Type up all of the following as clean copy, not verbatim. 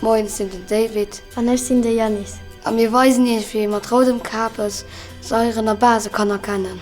Moien, ech sinn den David. An ech sinn de Yannis. A mir weisen iech wéi ee mat roudem Kapes Saieren a Base kann erkennen.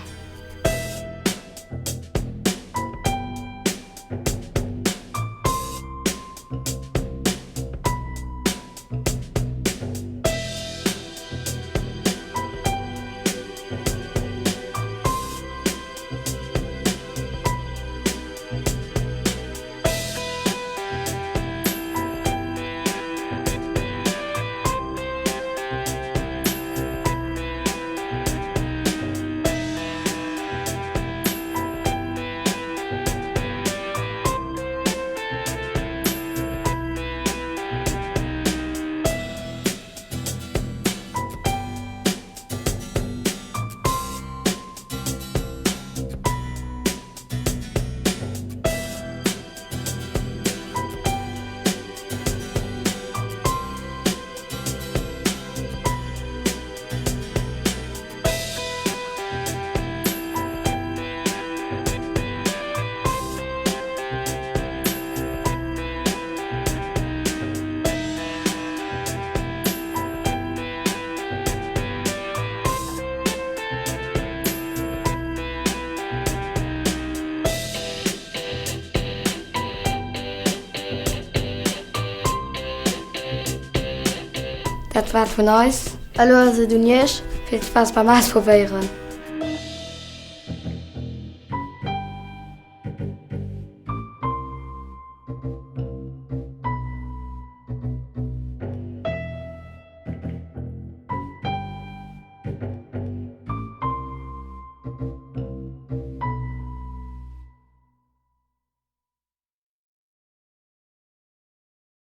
Dat war et vun eis. Elo ass et un iech. Vill Spaass beim Ausprobéieren!